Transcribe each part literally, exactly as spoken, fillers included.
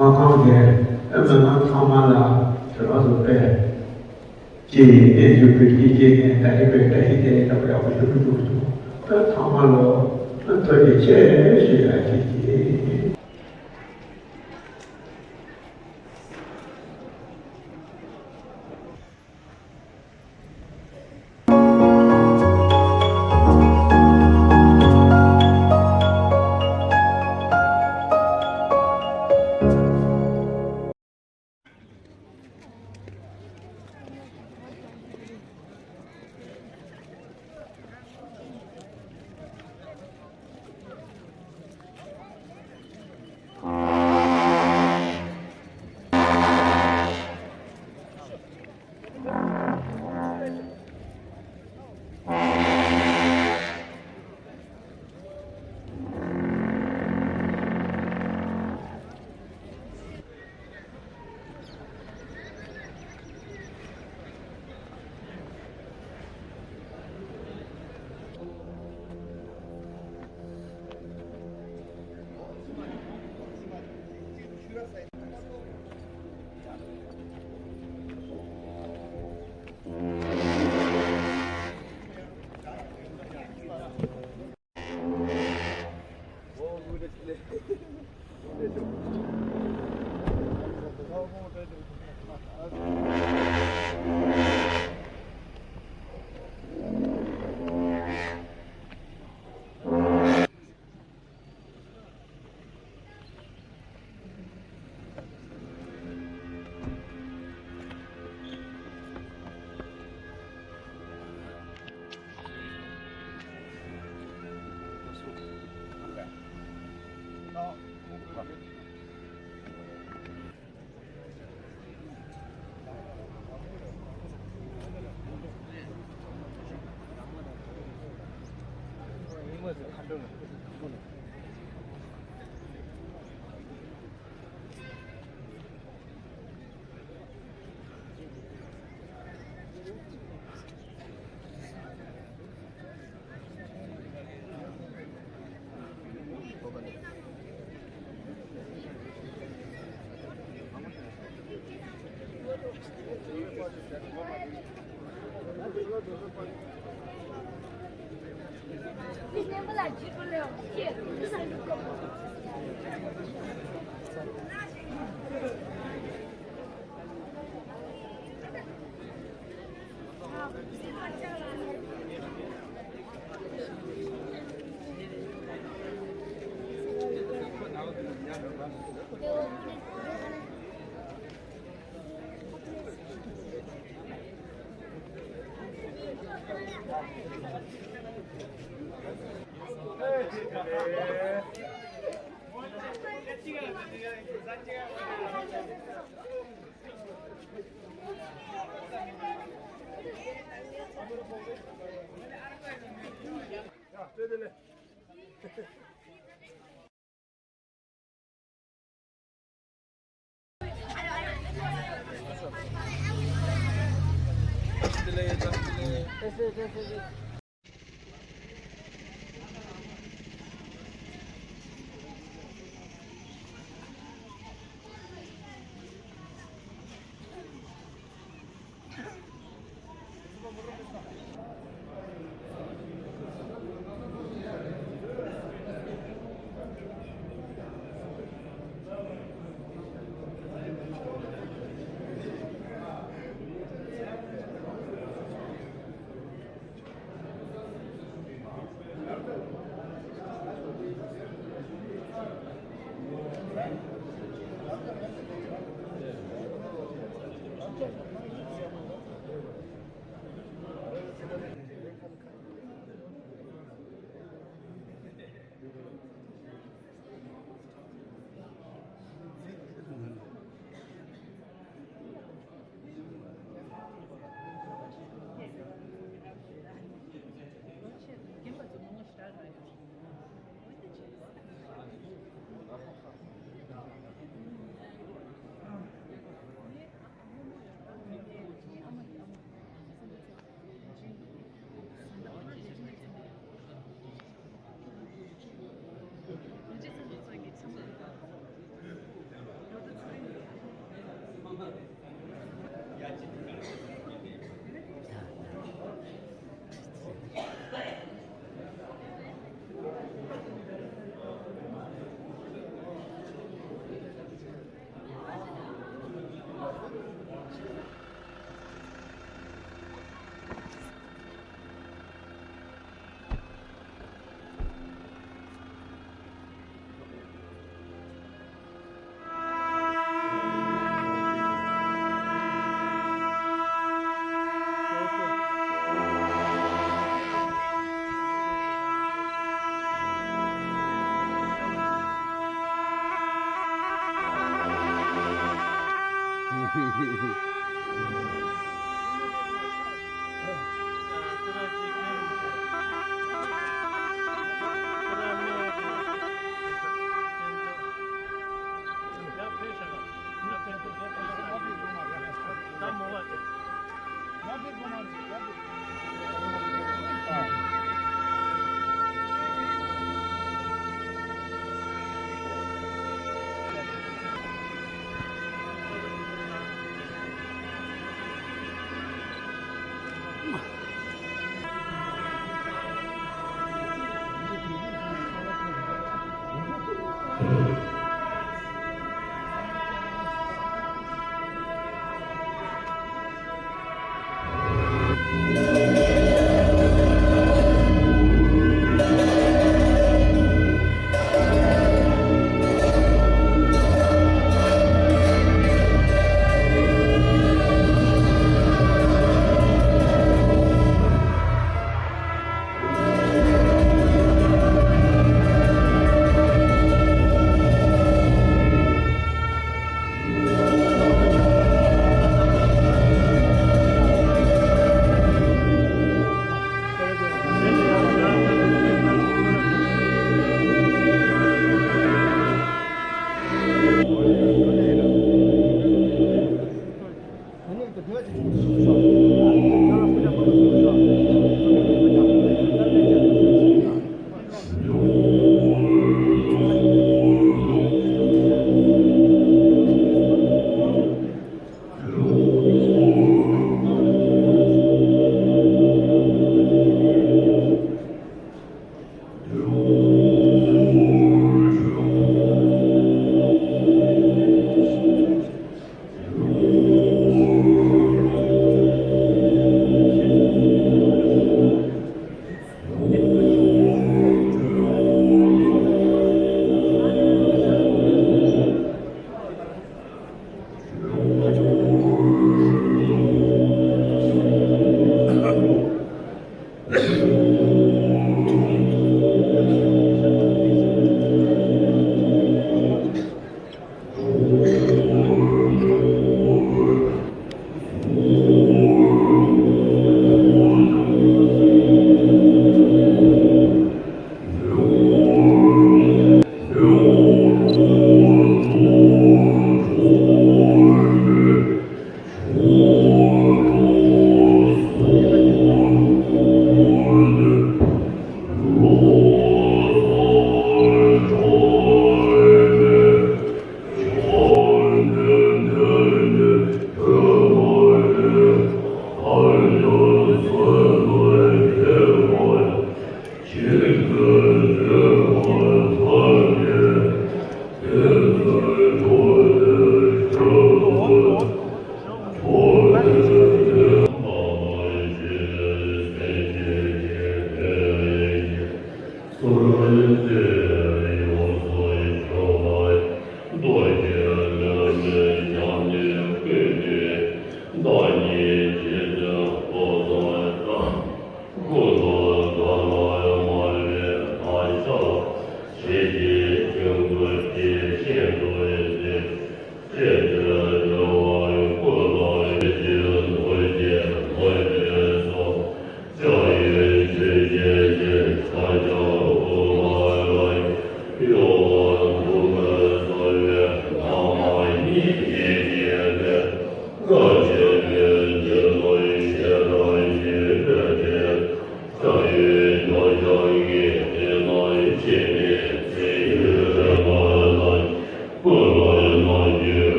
མ་ཁང་གི་ཨ་མ་ལགས་ཚང་མ་ལ་དེ་རང་དུ་པས་ཀྱི་ཨེ་ཞུ་བའི་ཡིད་ཀྱི་ཨེ་ད་ཡིན་པའི་ད་ཡིན་ཏེ་ད་བ་ཡག་པོ་ཞུ་གི་འདུག་ད་ཚང་མ་ལོ་ཐུགས་རྗེ་ཆེ་ཞུ་ཡ་ཞིག་གིས།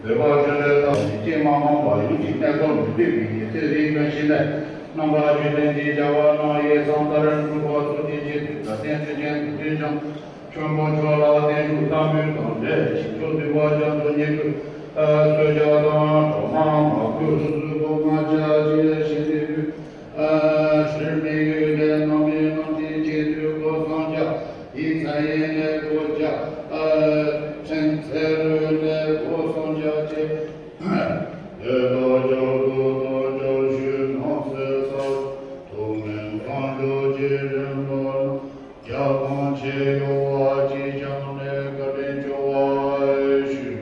བདེ་བ་ཆེན་པོའི་ཐོག་ནས་ཀྱེ་མ་འོངས་པ་ཡུན་གྱི་གནས་སྐབས་མི་བསྐྱོད་པའི་ཡེ་ཤེས་ཚེ་རིང་དང་ཤིང་རྟ་རྣམ་པ་བཅུ་ལྡན་གྱི་བྱ་བ་གནང་ཡས་སམ་ད་རེས་འགྲུབ་པ་སོགས་ཀྱི་ཆེད་དུ་དགའ་ལྡན་ཚུལ་ཁྲིམས་འདུལ་ཞིང་ཆོས་འཁོར་མཆོག་ལ་བརྟན་བཞུགས་བསྟར་འབུལ་དང་འབྲེལ་ཞིང་མཆོག་འདུས་པ་རྒྱ་མཚོ་སྙིང་པོས་གསོལ་ཇ་དང་གྲོ་མ་མར་ཁུ་ཚུ་གསུམ་པོ་ལྔ་ཆ་གཅིག་ལ་བྱིན་ཏེ་ཕུལ། ཨ་ཧྲཱིཿ་མི་ཡུལ་ལས་རྣམ་སྨིན་རྣམས་ཀྱི་ཆེད་དུ། རྒྱ་གང་ཆེ་ཡོད་པ་ཅིས་ཀྱང་ནས་བཀའ་དྲིན་སྐྱོང་བར་ཞུ།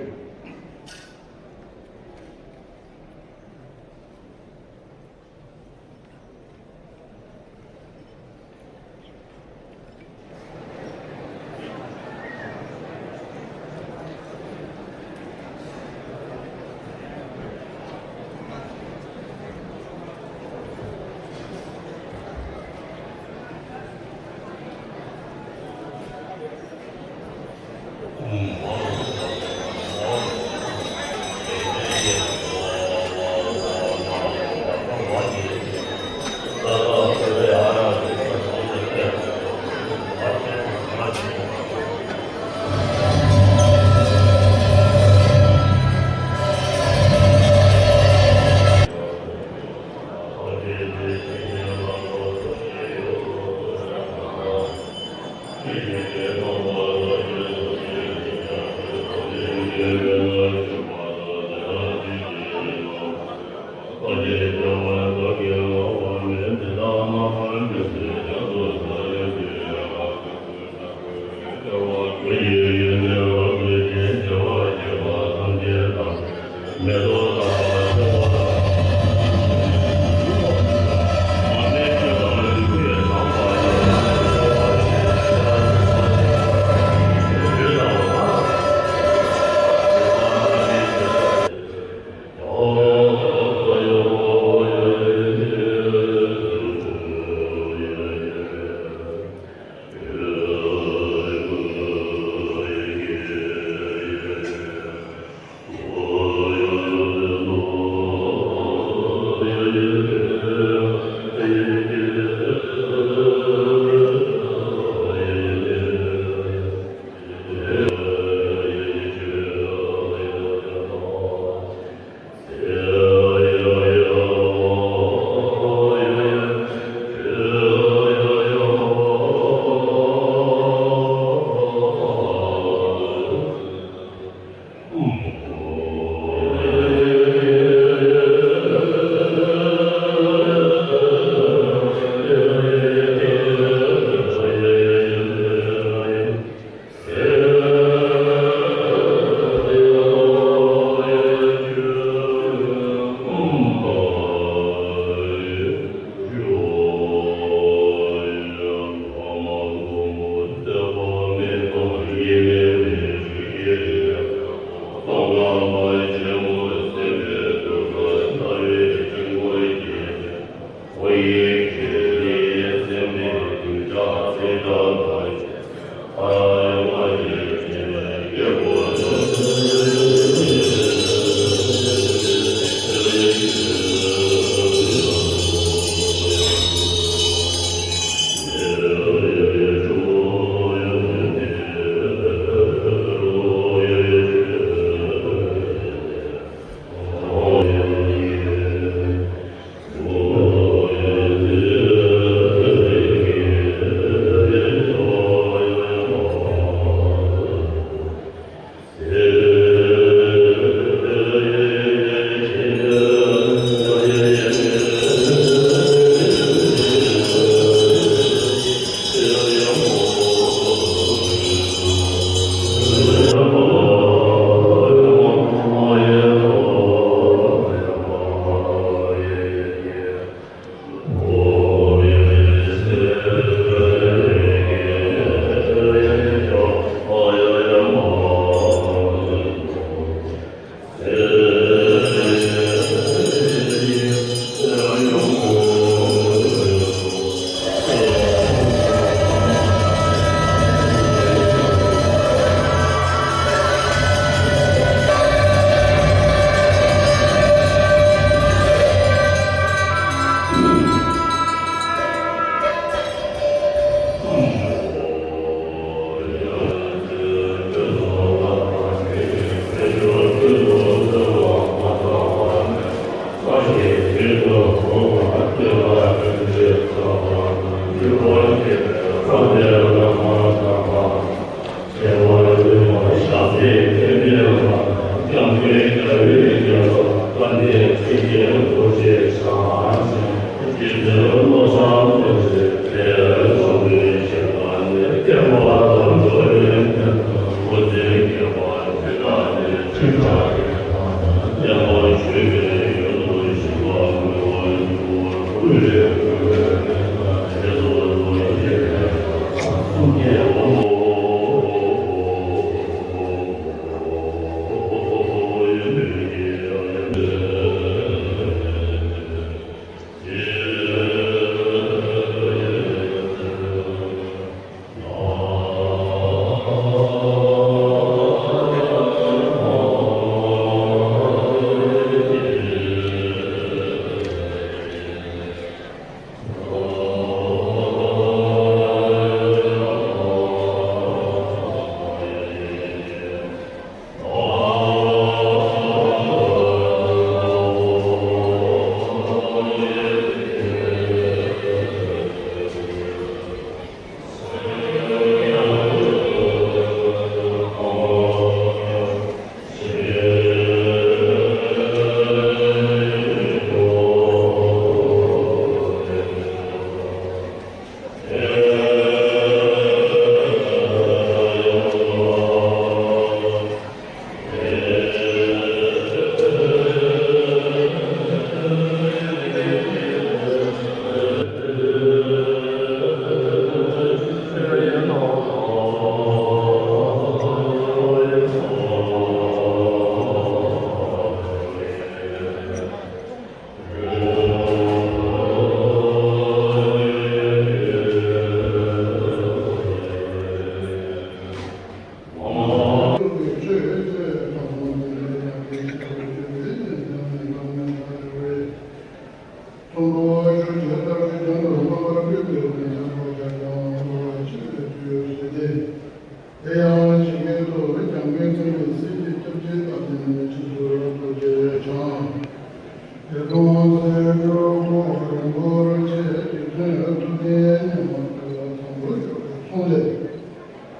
ལས།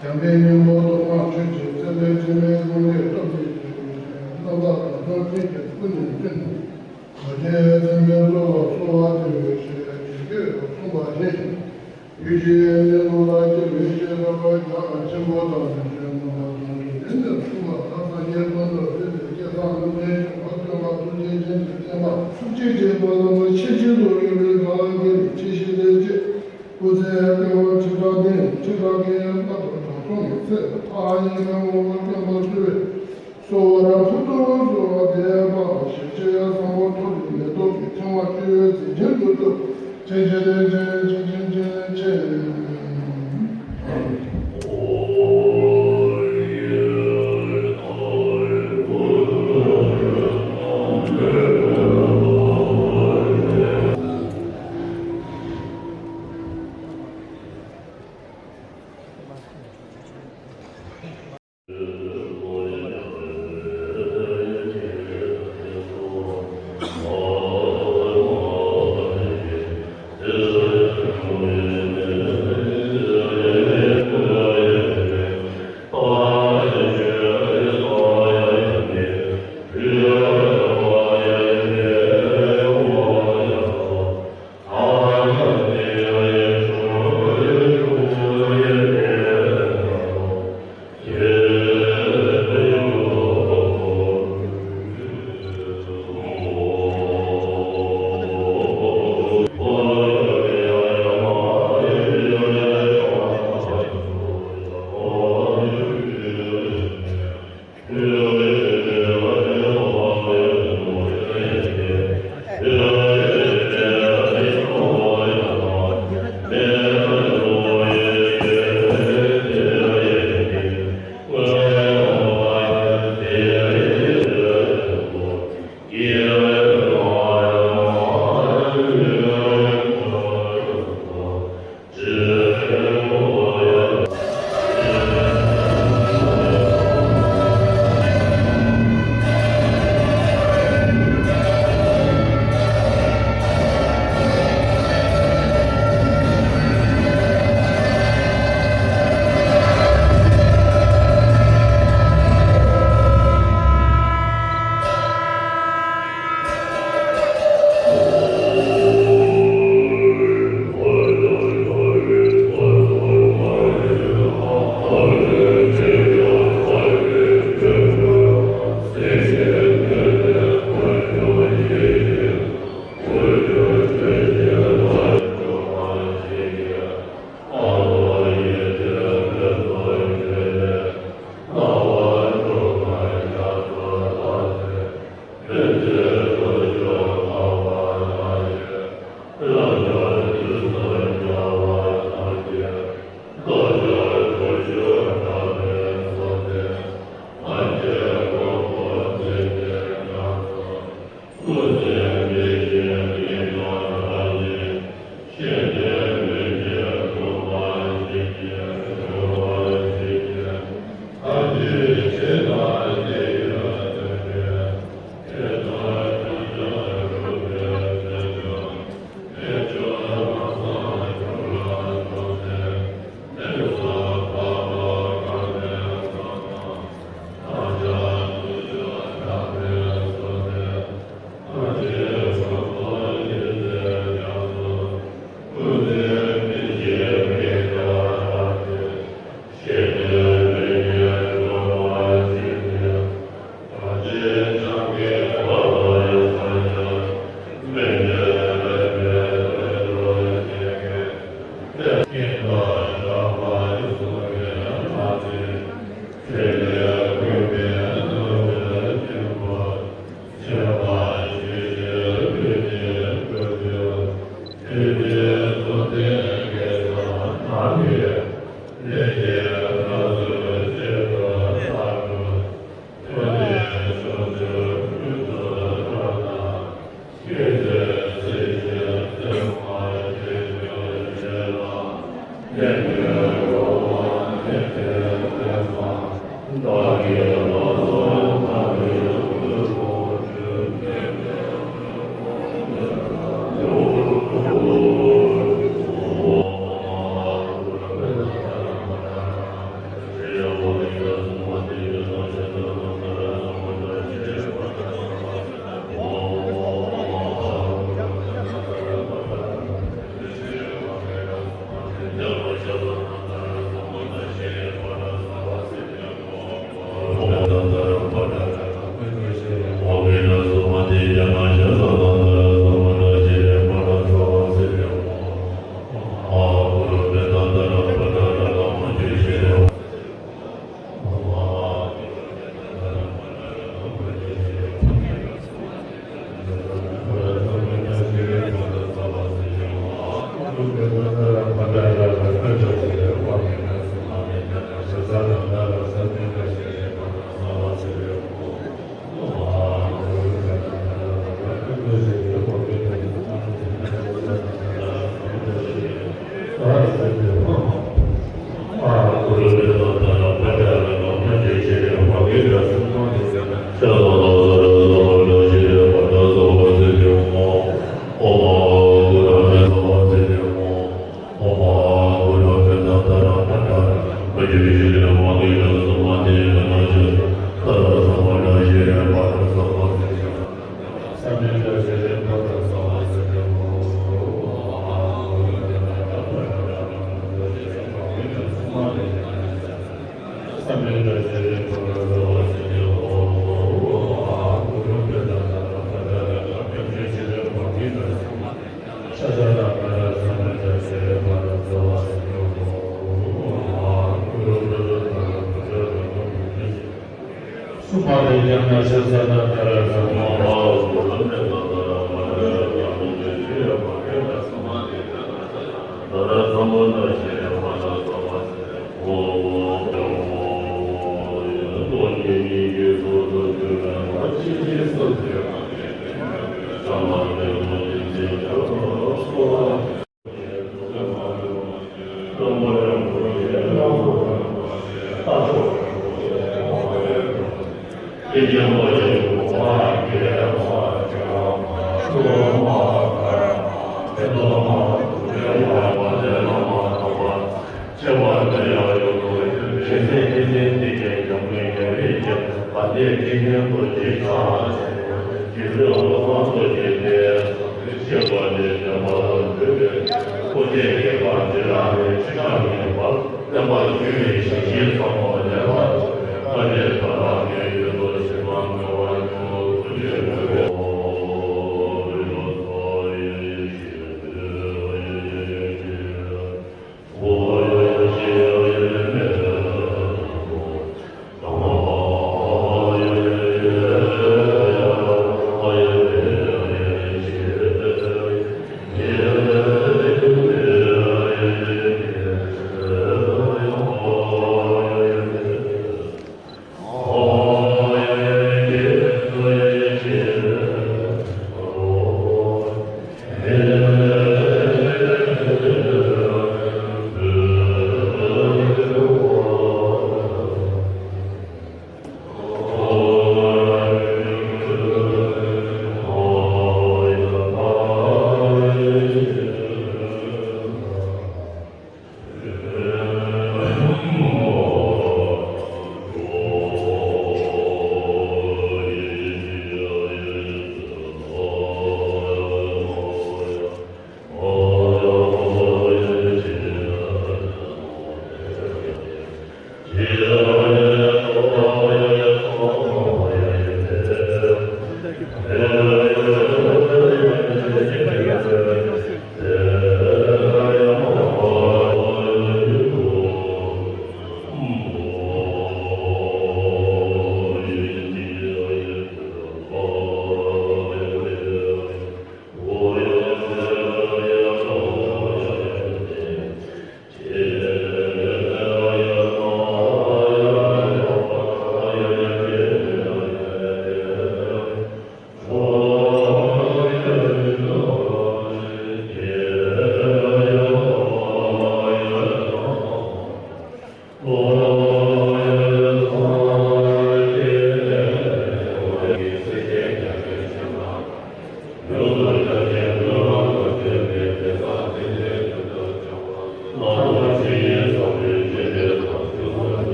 འཇམ་དཔལ་སྙིང་པོ་ཐོག་མར་ཆོས་ཀྱི་ཚད་ལས་འཆི་མེད་ལྷུན་གྱིས་སྟོབས་ཀྱིས་བསྐྱེད་པའི་རྣམ་དག་དང་ཐོག་མཐུན་གྱི་སྐུ་ནས་བསྐྲུན། མ་སྐྱེས་མཚན་མའི་བློ་ལ་གསོལ་བ་འདེབས་པའི་ཕྱིར་ཞེས་བརྗོད་གསུངས་པ་བཞིན། ཡུལ་གྱི་གནས་ལུགས་ལ་སྐྱེ་བའི་ཤེས་རབ་རྒྱ་ཆེན་པོ་དང་རིན་ཆེན་རྣམ་པ་ཐམས་ཅད་དེ་ནས་གསུངས་པ་ལྟར་སངས་རྒྱས་ཀུན་ཏུ་ཕེབས་པའི་སྐལ་བཟང་ལྷུན་གྱིས་བརྗོད་པ་སྟོན་པ་ཐུགས་རྗེ་ཅན་གྱི་བསྟན་པ་ཐམས་ཅད་ཀྱི་བླ་ན་མཆིས་ཤིང་དུ་གྱུར་པའི་གང་གི་ཆེ་ཞི་ལས་བྱེད། སྐུ་ཚེ་བསྐལ་པ་ཁྲི་ཕྲག་བརྟན་ཁྲི་ཕྲག་བརྒལ་བར་དུ་དྲང་སྲོང་གི་ཚེ་ཐག་ཉེ་ཁ་ངོ་བོ་སྟོན་པ་གསོལ་བས། གསོལ་བ་རབ་ཏུ་གསོལ་བ་འདེབས་པ་ཞེས་བྱ་བ་བཟང་པོ་མཐོ་རིས་མེ་ཏོག་གི་ཕྲེང་བ་སྤྱོད་ཡུལ་མཛེས་ལྡན་དུ་སྟོབས་ཆེན་ཆེ་ལས་ཆེན་ཆེ་ཆེན་ཆེ་ལས་ཆེ།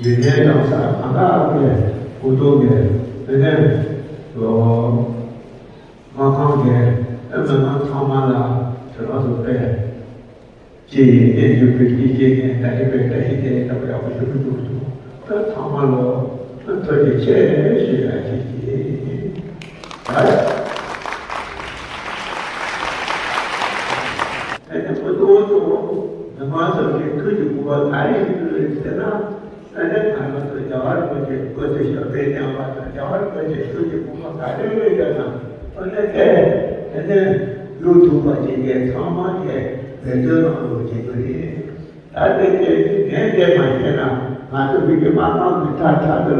ཡོན་ཏན་རྣམ་གསར་གང་དག་གི་སྐུ་གདུང་གི་དཔེ་དེབ་ལོ་མ་ཁང་གི་ཨེ་མ་ནང་ཚང་མ་ལ་དྲི་བ་བཟོ་པས་ཀྱི་ཨེ་ཡུ་པི་ཀི་ཀེ་ནས་ད་ཨེ་པའི་ད་ཨེ་ཀེ་ད་པ་ཡག་པོ་ཞུ་གི་འདུག་ད་ཚང་མ་ལོ་ཐུགས་རྗེ་ཆེ་ཞུ་ཡ་ཞིག་གིས། ད། ཐུགས་ཀྱི་དགོངས་པ་ག་རེ་ཡོད་ཟེར་ན། ཨ་ནི་ང་རང་ཚོ་རྒྱལ་བ་རིན་པོ་ཆེ་སྐུ་ཚེ་ཞབས་པད་བརྟན་པ་དང་རྒྱལ་བ་རིན་པོ་ཆེ་ཐུགས་ཀྱི་དགོངས་པ་ག་རེ་ཡོད་ཟེར་ན། ཨ་ནི་དེ་ཨ་ནི་བློ་ཐུག་པ་ཅན་གྱི་ཚང་མ་གིས་འབད་བརྩོན་གནང་རོགས་བྱེད་དགོས་རེད། ད་ལྟའི་སྐད་ཆ་ངས་བཤད་མ་ཤེས་ན། ང་ཚོ་བོད་ཀྱི་དམག་དཔུང་གི་ཐག་ཐག་ཏུ་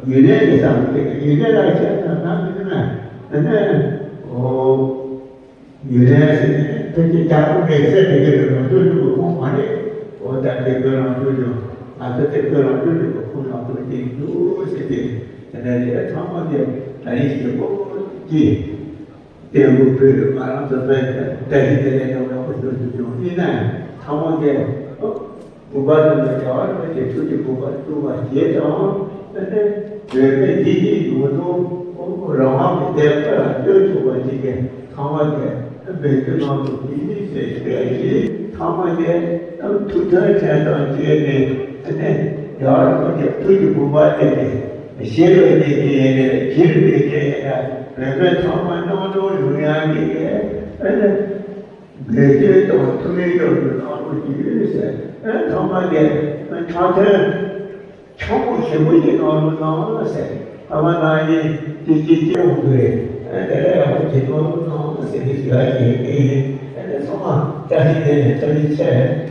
ཡུན་ནན་གྱི་བསམ་བློ་དེ་ཡུན་ནན་ལ་བཤད་ན་ན་མི་ནུས་ན། ཨ་ནི་ཨོ། ཡུན་ནན་ཟེར་ནས་ཕལ་ཆེར་རྒྱ་ནག་གི་སྲིད་དེ་གའི་ལོ་རྒྱུས་ཀྱི་ཁུངས་མ་རེད། འོ་ད་དེ་བོད་རང་སྐྱོང་ལྗོངས། ང་ཚོ་དེ་བོད་རང་སྐྱོང་ལྗོངས་ཀྱི་ཁུངས་ནང་དུ་སྐྱེས་འདུག་ཟེར་ཏེ། དེ་ནས་དེ་ཚང་མ་དེ་ད་རིང་ཞེ་པོ་ཅིག་བརྟན་པོ་བོད་ལ་ང་རང་ཚོ་བོད་ད་རིང་དེ་ལས་ཀྱང་ཡག་པོ་ཞིག་ཏུ་བྱུང་ཡིན་ན། ཚང་མ་དེ་བུམ་པ་དེ་ལ་རྒྱལ་བ་རིན་པོ་ཆེ་ཐུགས་ཀྱི་བུམ་པ་བཙུགས་པ་ཞེས་དང་། དེ་ནས་བོད་པའི་བདེ་སྐྱིད་ཡོང་དུ་རང་དབང་གི་བདེན་པ་ལ་སྟོན་ཆོག་པ་ཅིག་གི་ཚང་མ་དེ་འབད་བརྩོན་གནང་དུ་ཡིན་ཟེར་ཞུ་ཡ་ཡིན། ཚང་མ་དེ་ཐུགས་མཐུན་བྱས་དང་བཅས་ནས། དེ་ནས་རྒྱལ་བ་རིན་པོ་ཆེ་ཐུགས་ཀྱི་བུམ་པ་དེ་ནས་ཞེ་ལོ་ནས་ཀྱི་ཡན་ནས་ཀྱི་རིམ་པས་ཀྱི་ཡན་ནས་བོད་པའི་ཚང་མ་སྣང་དྲོངས་ཡོང་ཡ་གི་ཨ་ནི། འབད་བརྩོན་དང་ཐུགས་སྨོན་མཉམ་དུ་གནང་རོགས་ཞུ་ཟེར། ཨ་ཚང་མ་གིས་ཕྱག་འཚལ་ཆེན་པོ་ཞིག་གནང་རོགས་གནང་ཟེར། ཨ་མ་ན་ཡིན་ཅི་ཅི་ཅི་ཡོང་གི་རེད། ཨ་དེ་ལས་ཡག་པོ་ཞིག་གནང་རོགས་གནང་ཟེར་ནས་ཞུ་ཡ་ཞིག་ཡིན། ཨ་ནི་ཚང་མ་བཀྲ་ཤིས་བདེ་ལེགས། བཀྲ་ཤིས་ཆེ།